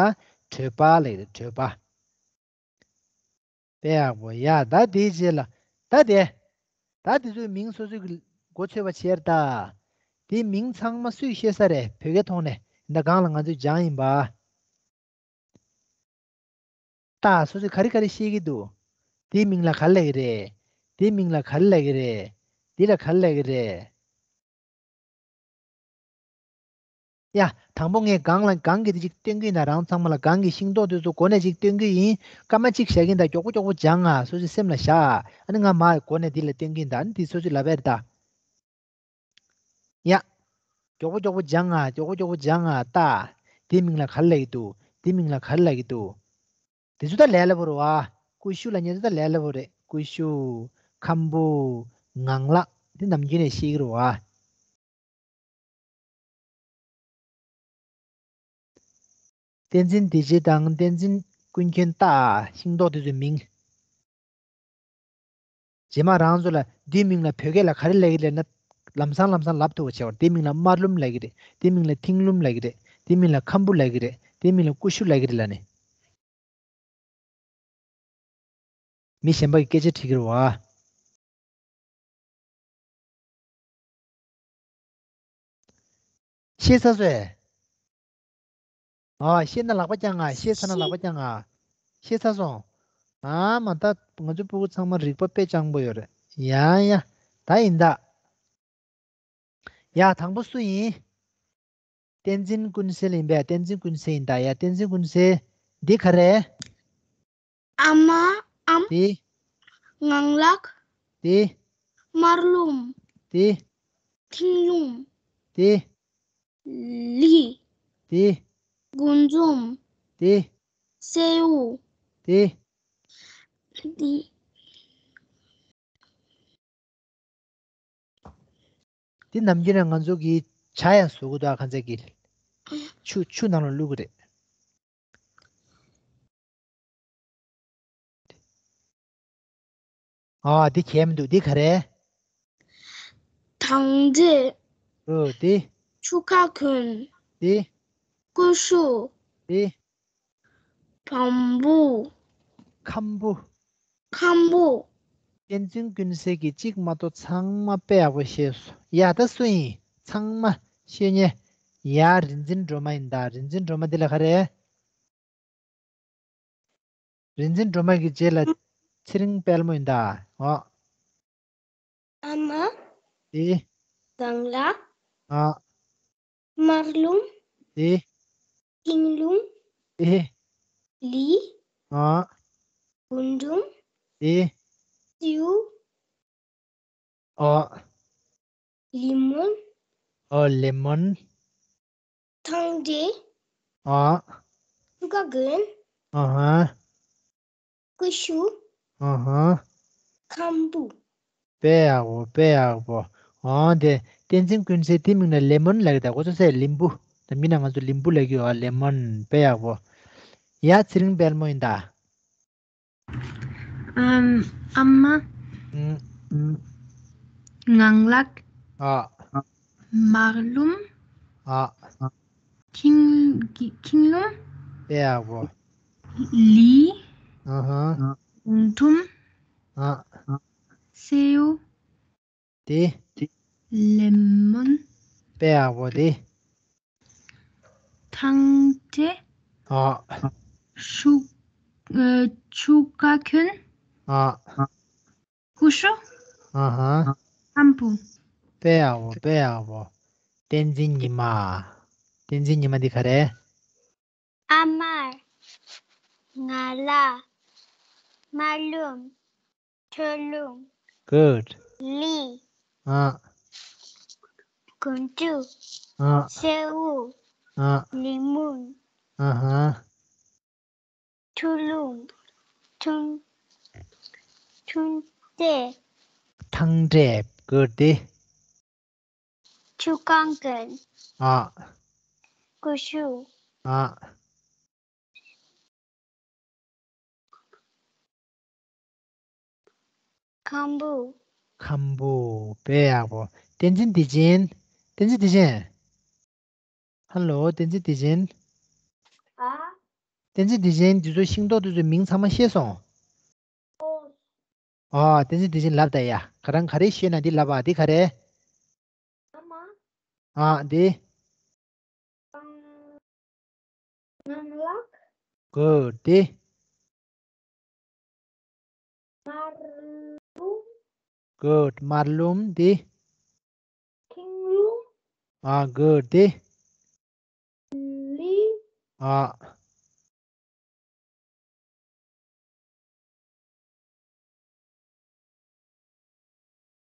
གྲོད་པ་ལབ་ཀྱི་རེད། གྲོད་པ། དཔེ་ཡག་པོ་ཡ། ད་དེའི་རྗེས་ལ། ད་དེ། ད་དེ་ཚོའི་མིང་སོ་སོའི་གི་མགོ་ཚོས་པ་བྱས་ར་ད། དེའི་མིང་ཚང་མ་སུས་ཤེས་ས་རེད། བོད་སྐད་ཐོག་ནས། ད་སྒང་ལ་ང་ཚོས་སྦྱངས་ཡིན་པ། ད་སོ་སོས་ག་རེ་ག་རེ་ཤེས་ཀྱི་འདུག་དེའི་མིང་ལ་ག་རེ་ལབ་ཀྱི་རེད། དེའི་མིང་ལ་ག་རེ་ལབ་ཀྱི་རེད། འདི་ལ་ག་རེ་ལབ་ཀྱི་རེད། ཡ། དང་པོ་ངས་གང་ལ་གང་གི་དེ་ཅིག་སྟོན་གྱི་ཡིན་ད། རང་ཚང་མ་ལ་གང་གི་ཤིང་ཏོག་དེ་ཚོ་མགོ་ནས་ཅིག་སྟོན་གྱི་ཡིན། སྐར་མ་གཅིག་བཞག་གི་ཡིན་ད། མགྱོགས་པོ་མགྱོགས་པོ་སྦྱང་ཨ། སོ་སོའི་སེམས་ལ་བཞག་ཨ། ཨ་ནི་ང་མ་མགོ་ནས་འདི་ལ་སྟོན་གྱི་ཡིན་ད། ཨ་ནི་དེ་སོ་སོས་ལབ་ཡ་རེད་ད། ཡ། མགྱོགས་པོ་མགྱོགས་པོ་སྦྱང་ཨ། མགྱོགས་པོ་མགྱོགས་པོ་སྦྱང་ཨ། ལྟ། དེའི་མིང་ལ་ག་རེ་ལབ་ཀྱི་འདུག་དེའི་མིང་ལ་ག་རེ་ལབ་ཀྱི་འདུག་དེ་ཚོ་ད་ལས་སླ་པོ་རེད་བ། ཀུ་ཤུ་ལབ་མཁན་ཚོ་ད་ལས་སླ་པོ་རེད། ཀུ་ཤུ། ཁམ་བུ། ངང་ལག་དེ་ནམ་རྒྱུན་ནས་ཤེས་ཀྱི་རེད་བ། བསྟན་འཛིན་བདེ་སྐྱིད་དང་བསྟན་འཛིན་ཀུན་མཁྱེན་ལྟ། ཤིང་ཏོག་དེ་ཚོའི་མིང་། རྗེས་མ་རང་ཚོ་ལ་འདིའི་མིང་ལ་བོད་སྐད་ལ་ག་རེ་ལབ་ཀྱི་རེད་ན། ལམ་སང་ལམ་སང་ལབ་ཐུབ་པ་བྱེད་པ། འདིའི་མིང་ལ་དམར་ལུམ་ལབ་ཀྱི་རེད། འདིའི་མིང་ལ་མཐིང་ལུམ་ལབ་ཀྱི་རེད། འདིའི་མིང་ལ་ཁམ་བུ་ལབ་ཀྱི་རེད། འདིའི་མིང་ལ་ཀུ་ཤུ་ལབ་ཀྱི་རེད་ལབ་ནས། མི་གཞན་པ་གིས་སྐད་ཆ་དྲིས་ཀྱི་རེད་བ། ཤེས་ཚར་སོང་ངས། ཨ། ཤེས་ན་ལག་པ་བརྐྱངས་ཨ། ཤེས་ཚར་ན་ལག་པ་བརྐྱངས་ཨ། ཤེས་ཚར་སོང་། ཨ་མ། ད་ང་ཚོ་སྤུ་གུ་ཚང་མ་རིག་པ་དཔེ་སྤྱང་པོ་ཡོད་རེད། ཡ་ཡ། ད་ཡིན་ད། ཡ། དང་པོ་སུ་ཡིན། བསྟན་འཛིན་ཀུན་གསལ་ཡིན་པས། བསྟན་འཛིན་ཀུན་གསལ་ཡིན་ད། ཡ། བསྟན་འཛིན་ཀུན་གསལ། འདི་ག་རེ། ཨ་མ། ཨམ། དེ། ངང་ལག་དེ། དམར་ལུམ། དེ། མཐིང་ལུམ། དེ། ལི། དེ། དགུན་འབྱུང་། དེ། སེའུ། དེ། དེ། འདི་ནམ་རྒྱུན་ནས་ང་ཚོ་གིས་ཇ་ཡང་བཟོ་གི་འདུག་ཨ། ཁ་ཚ་གི་ཆུ། ཆུ་ནང་ལ་བླུག་གི་རེད། ཨ། འདི་གས་མི་འདུག་འདི་ག་རེ། ཐང་འབྲས། ཨོ། འདི། ཆུ་ཁ་གོན། འདི། ཀུ་ཤུ། འདི། བམ་བུ། ཁམ་བུ། ཁམ་བུ། བསྟན་འཛིན་ཀུན་གསལ་གྱིས་གཅིག་མ་གཏོགས་ཚང་མ་དཔེ་ཡག་པོ་ཤེས་སོང་། ཡ། ད་སུ་ཡིན། ཚང་མ་ཤེས་ཉེ། ཡ། རིག་འཛིན་སྒྲོལ་མ་ཡིན་ད། རིག་འཛིན་སྒྲོལ་མ་འདི་ལ་ག་རེ། རིག་འཛིན་སྒྲོལ་མ་གི་རྗེས་ལ་ཚེ་རིང་དཔལ་མོ་ཡིན་ད། ཨོ། ཨ་མ། དེ། ངང་ལག་ཨ། དམར་ལུམ། དེ། མཐིང་ལུམ། དེ། ལི། ཨ། དགུན་འབྲུམ། དེ། སེའུ། ཨ། ལེ་མོན། ཨ། ལེ་མོན། ཐང་འབྲས། ཨ། ཆུ་ཁ་གོན། ཨ་ཧ། ཀུ་ཤུ། ཨ་ཧ། ཁམ་བུ། དཔེ་ཡག་པོ། དཔེ་ཡག་པོ། ཨོ། དེ་བསྟན་འཛིན་ཀུན་གསལ་དེ་མིང་ལ་ལེ་མོན་ལབ་ཀྱི་ད། ཁོ་ཚོ་སའི་ལིམ་བུ། ད་མི་ན་ང་ཚོ་ལིམ་བུ་ལབ་ཀྱི་ཡོད་ཨ། ལེ་མོན། དཔེ་ཡག་པོ། ཡ། ཚེ་རིང་དཔལ་མོ་ཡིན་ད། ཨམ། ཨ་མ། ཨུམ། ངང་ལག་ཨ། དམར་ལུམ། ཨ། མཐིང་། མཐིང་ལུམ། དཔེ་ཡག་པོ། ལི། ཨ་ཧ། དགུན་འབྲུམ། ཨ། སེའུ། དེ། ལེ་མོན། དཔེ་ཡག་པོ་དེ། ཐང་འབྲས། ཨ། ཆུ། ཨ། ཆུ་ཁ་གོན། ཨ། ཀུ་ཤུ། ཨ་ཧ། ཁམ་བུ། དཔེ་ཡག་པོ། དཔེ་ཡག་པོ། བསྟན་འཛིན་ཉི་མ། བསྟན་འཛིན་ཉི་མ་འདི་ག་རེ། ཨ་མ། ངང་ལག་དམར་ལུམ། ཁྲོ་ལུམ། Good. ལི། ཨ། དགུན་འབྲུམ། ཨ། སེའུ། ཨ། ལེ་མོན། ཨ་ཧ། ཐང་ལུམ། ཐང་། ཐང་འབྲས། ཐང་འབྲས། Good. དེ། ཆུ་ཁ་གོན། ཨ། ཀུ་ཤུ། ཨ། ཁམ་བུ། ཁམ་བུ། དཔེ་ཡག་པོ། བསྟན་འཛིན་བདེ་ཆེན། བསྟན་འཛིན་བདེ་ཆེན། ཧ་ལོ། བསྟན་འཛིན་བདེ་ཆེན། ཨ། བསྟན་འཛིན་བདེ་ཆེན། འདི་ཚོ་ཤིང་ཏོག་དེ་ཚོའི་མིང་ཚང་མ་ཤེས་སོང་། ཨོ། ཨ། བསྟན་འཛིན་བདེ་ཆེན་ལབ་ད་ཡ། ཁ་རང་ག་རེ་ཤེས་ན་འདི་ལབ་ཨ། འདི་ག་རེ། ཨ་མ། ཨ། འདི། ཨ། ངང་ལག Good. འདི། དམར་ལུམ། Good. དམར་ལུམ། འདི། མཐིང་ལུམ། ཨ། Good. འདི། ཨ།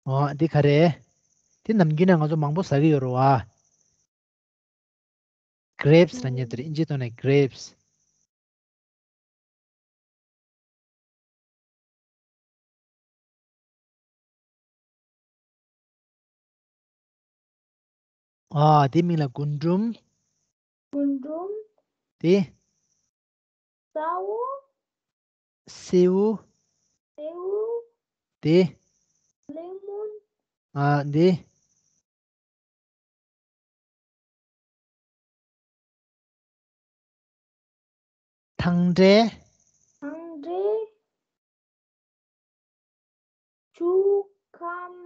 ཨ། འདི་ག་རེད། འདི་ནམ་རྒྱུན་ནས་ང་ཚོ་མང་པོ་ཟ་གི་ཡོད་རེད་བ། Grapes ལབ་མཁན་དེ་རེད། ཨིན་ཇིའི་ཐོག་ནས་grapes། ཨ། དེ་མིང་ལ་རྒུན་འབྲུམ། རྒུན་འབྲུམ། དེ། སེའུ། སེའུ། སེའུ། དེ། ལེ་མོན། ཨ། དེ། ཐང་འབྲས། ཐང་འབྲས། ཆུ་ཁམ།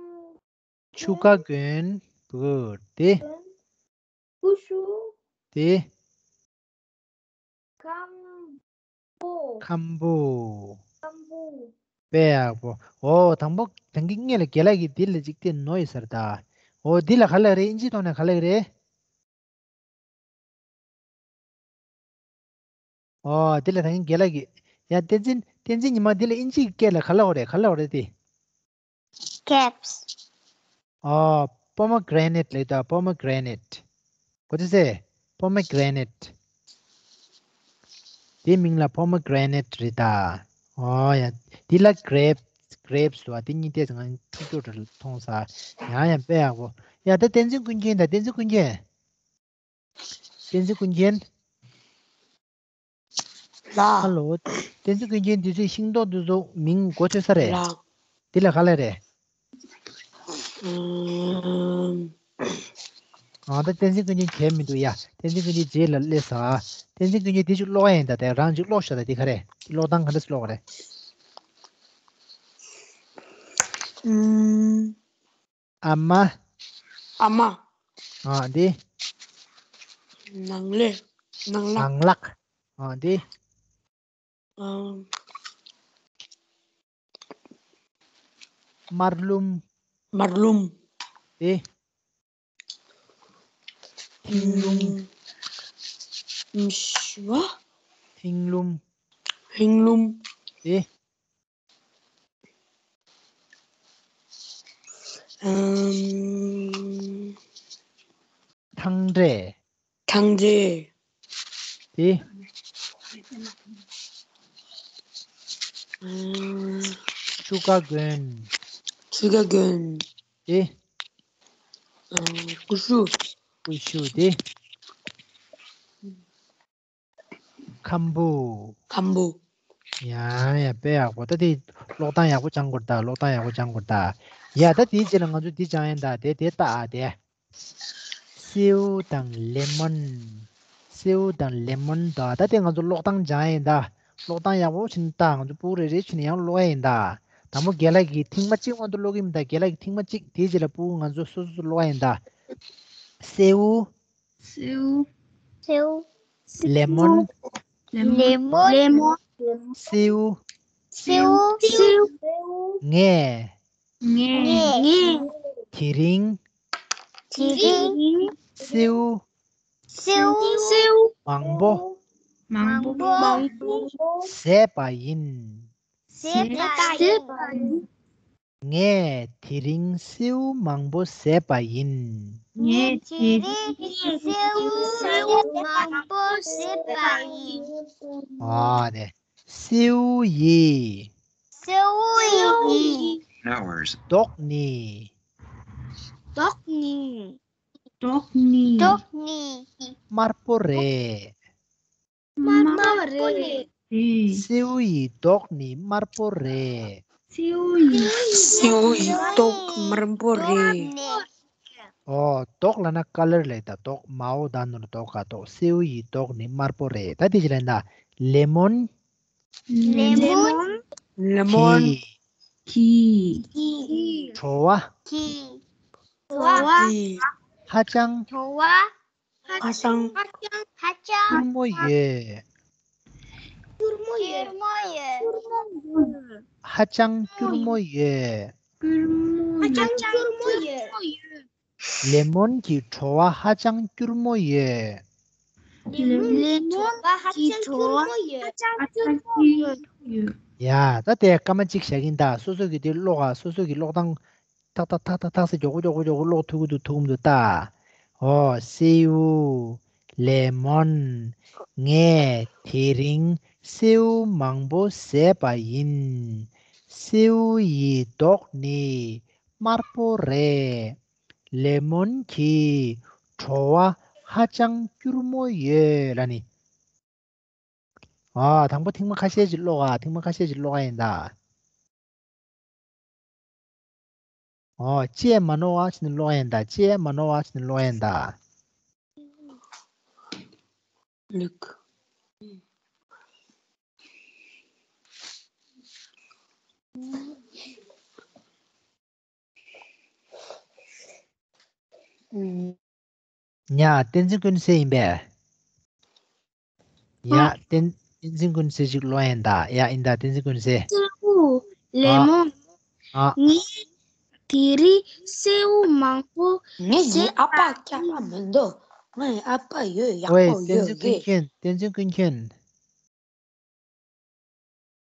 ཆུ་ཁ་གོན། Good. དེ། ཀུ་ཤུ། དེ། ཁམ་བུ། ཁམ་བུ། ཁམ་བུ། དཔེ་ཡག་པོ། ཨོ། དང་པོ་དང་གི་སྔོན་ལ་རྒན་ལགས་ཀྱིས་འདི་ལ་ཅིག་དེ་ནོར་ཡོད་ས་རེད་ད། ཨོ། འདི་ལ་ག་ལབ་རེད། ཨིན་ཇིའི་ཐོག་ནས་ག་ལབ་རེད། ཨོ། འདི་ལ་ད་གིན་རྒན་ལགས་ཀྱིས། ཡ། བསྟན་འཛིན། བསྟན་འཛིན་ཉི་མ། འདི་ལ་ཨིན་ཇིའི་སྐད་ལ་ག་ལབ་དགོས་རེད། ག་ལབ་དགོས་རེད་དེ། Grapes. ཨོ། Pomegranate ལབ་ད། Pomegranate. What is it? Pomegranate. དེ་མིང་ལ་pomegranate རེད་ད། ཨོ་ཡ། འདི་ལ་grape། Grapes ལབ་པ། དེ་གཉིས་ཏོག་ཙམ་ང་འཁྲུག་འཁྲུག་འདྲ་མཐོང་ས། ཡང་ཡང་དཔེ་ཡག་པོ། ཡ། ད་བསྟན་འཛིན་ཀུན་མཁྱེན་ད། བསྟན་འཛིན་ཀུན་མཁྱེན། བསྟན་འཛིན་ཀུན་མཁྱེན། ལགས། ཧ་ལོ། བསྟན་འཛིན་ཀུན་མཁྱེན། དུས་ཚོད། ཤིང་ཏོག་འདི་ཚོ་མིང་གོ་ཆོད་ས་རེད། ལགས། འདི་ལ་ག་ལབ་རེད། ཨམ། ཨ། ད་བསྟན་འཛིན་ཀུན་མཁྱེན་བྱས་མི་འདུག་ཡ། བསྟན་འཛིན་ཀུན་མཁྱེན་རྗེས་ལ་སླེབས་ས། བསྟན་འཛིན་ཀུན་མཁྱེན། འདི་ཅིག་ཀློག་ཡ་ཡིན་ད། དེ་རང་ཅིག་ཀློག་ཤོག་ད། འདི་ག་རེད། ཀློག་སྟངས་ག་འདྲ་ཞིག་ཀློག་གི་རེད། ཨམ། ཨ་མ། ཨ་མ། ཨ། འདི། ནང་ལས། ནང་ལག་ནང་ལག་ཨ། འདི། ཨམ། དམར་ལུམ། དམར་ལུམ། འདི། མཐིང་ལུམ། ཨམ། ཤི་བ། མཐིང་ལུམ། མཐིང་ལུམ། འདི། ཨམ། ཐང་འབྲས། ཐང་འབྲས། འདི། ཨམ། ཆུ་ཁ་གོན། ཆུ་ཁ་གོན། འདི། ཨམ། ཀུ་ཤུ། ཀུ་ཤུ། འདི། ཁམ་བུ། ཁམ་བུ། ཡ་ཡ། དཔེ་ཡག་པོ། ད་དེ་ཀློག་སྟངས་ཡག་པོ་སྦྱང་དགོས་རེད་ད། ཀློག་སྟངས་ཡག་པོ་སྦྱང་དགོས་རེད་ད། ཡ། ད་དེའི་རྗེས་ལ་ང་ཚོ་འདི་སྦྱང་ཡིན་ད། དེ་དེ་ལྟ་ཨ། དེ། སེའུ་དང་ལེ་མོན། སེའུ་དང་ལེ་མོན་ད། ད་དེ་ང་ཚོ་ཀློག་སྟངས་སྦྱང་ཡིན་ད། ཀློག་སྟངས་ཡག་པོ་བྱས་ནས་ད། ང་ཚོ་སྤུ་གུ་རེ་རེ་བྱས་ནས་ཡང་ཀློག་ཡ་ཡིན་ད། དང་པོ་རྒན་ལགས་ཀྱིས་ཐེངས་མ་གཅིག་སྔོན་དུ་ཀློག་གི་ཡིན་ད། རྒན་ལགས་ཀྱིས་ཐེངས་མ་གཅིག། དེའི་རྗེས་ལ་སྤུ་གུ་ང་ཚོ་སོ་སོ་སོ་ཀློག་ཡ་ཡིན་ད། སེའུ། སེའུ། སེའུ། ལེ་མོན། ལེ་མོན། ལེ་མོན། སེའུ། སེའུ། སེའུ། ངས། ངས། ངས། དེ་རིང་། དེ་རིང་། སེའུ། སེའུ། སེའུ། མང་པོ། མང་པོ། མང་པོ། བཟས་པ་ཡིན། བཟས་པ་ཡིན། ངས་དེ་རིང་སེའུ་མང་པོ་བཟས་པ་ཡིན། ངས་དེ་རིང་སེའུ་མང་པོ་བཟས་པ་ཡིན། ཨ་ནི། སེའུ་ཡི། སེའུ་ཡི། མདོག་ནི། མདོག་ནི། མདོག་ནི། མདོག་ནི། དམར་པོ་རེད། དམར་པོ་རེད། སེའུ་ཡི་མདོག་ནི་དམར་པོ་རེད། སེའུ་ཡི། སེའུ་ཡི་མདོག་དམར་པོ་རེད། ཨོ། མདོག་ལབ་ན་ཀ་ལར་ལབ་ད། མདོག་མའོ་ད་ནོར་མདོག་ག་མདོག་སེའུ་ཡི་མདོག་ནི་དམར་པོ་རེད། ད་དེ་ཅི་ལབ་ན། ལེ་མོན། ལེ་མོན། ལེ་མོན། གྱི། གྱི། བྲོ་བ། གྱི། བྲོ་བ། ཧ་ཅང་། བྲོ་བ། ཧ་ཅང་། ཧ་ཅང་། སྐྱུར་མོ་ཡོད། སྐྱུར་མོ་ཡོད། ཧ་ཅང་སྐྱུར་མོ་ཡོད། ཧ་ཅང་སྐྱུར་མོ་ཡོད། ལེ་མོན་གྱི་བྲོ་བ་ཧ་ཅང་སྐྱུར་མོ་ཡོད། ལེ་མོན་གྱི་བྲོ་བ་ཧ་ཅང་སྐྱུར་མོ་ཡོད། ཡ། ད་དེ་སྐར་མ་གཅིག་བཞག་གིན་ད། སོ་སོ་གི་དེ་ཀློག་ཨ། སོ་སོ་གི་ཀློག་སྟངས་ཐག་ཐག་ཐག་ཐག་ཐག་ཟེར་མགྱོགས་པོ་མགྱོགས་པོ་མགྱོགས་པོ་ཀློག་ཐུབ་ཀྱི་འདུག་ཐུབ་ཀྱི་འདུག་ད། ཨོ། སེའུ། ལེ་མོན། ངས་དེ་རིང་སེའུ་མང་པོ་བཟས་པ་ཡིན། སེའུ་ཡི་མདོག་ནི་དམར་པོ་རེད། ལེ་མོན་གྱི་བྲོ་བ་ཧ་ཅང་སྐྱུར་མོ་ཡོད་ལབ་ནི། ཨ། དང་པོ་ཐེངས་མ་ཁ་ཤས་ཤིག་ཀློག་ཨ། ཐེངས་མ་ཁ་ཤས་ཤིག་ཀློག་ཨ་ཡིན་ད། ཨོ། ཅེས་མ་ནོར་བ་བྱས་ནས་ཀློག་ཨ་ཡིན་ད། ཅེས་མ་ནོར་བ་བྱས་ནས་ཀློག་ཨ་ཡིན་ད། Look. ཉ། བསྟན་འཛིན་ཀུན་གསལ་ཡིན་པས། ཡ། ཨ། བསྟན་བསྟན་འཛིན་ཀུན་གསལ་ཞིག་ཀློག་ཡིན་ད། ཡ། ཡིན་ད། བསྟན་འཛིན་ཀུན་གསལ། སེའུ། ལེ་མོན། ཨ། ངས་དེ་རིང་སེའུ་མང་པོ། ངས་ངའི་ཨ་ཕ་སྐྱག་པ་མི་འདུག་ངའི་ཨ་ཕ་ཡོད། ཡག་པོ་ཡོད། བསྟན་འཛིན་ཀུན་མཁྱེན། བསྟན་འཛིན་ཀུན་མཁྱེན།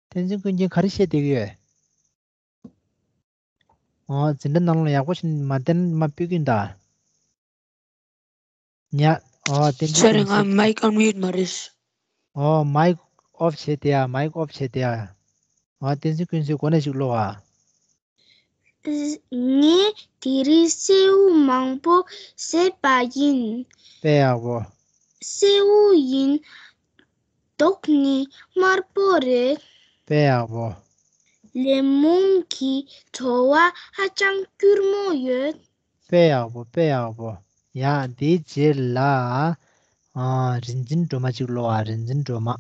བསྟན་འཛིན་ཀུན་མཁྱེན་ག་རེ་བཤད་བསྡད་ཀྱི་ཡོད། ཨོ། འཛིན་གྲྭ་ནང་ལ་ཡག་པོ་ཞིག་མ་བསྟན་མ་སྤུད་ཀྱིན་ད། ཉ། ཨོ། བསྟན་འཛིན་ཀུན་གསལ། ང་མའིག་ཨན་མིའུ་ཊི་མ་རེད། ཨོ། མའིག་ཨོཕ་བྱས་ཏེ་ཡ། མའིག་ཨོཕ་བྱས་ཏེ་ཡ། ཨོ། བསྟན་འཛིན་ཀུན་གསལ་གོ་ནས་ཞིག་ཀློག་ཨ། ངས་དེ་རིང་སེའུ་མང་པོ་བཟས་པ་ཡིན། དཔེ་ཡག་པོ། སེའུ་ཡིན། མདོག་ནི་དམར་པོ་རེད། དཔེ་ཡག་པོ། ལེ་མོན་གྱི་བྲོ་བ་ཧ་ཅང་སྐྱུར་མོ་ཡོད། དཔེ་ཡག་པོ། དཔེ་ཡག་པོ། ཡ། དེའི་རྗེས་ལ། ཨ། རིག་འཛིན་སྒྲོལ་མ་ཅིག་ཀློག་ཨ། རིག་འཛིན་སྒྲོལ་མ།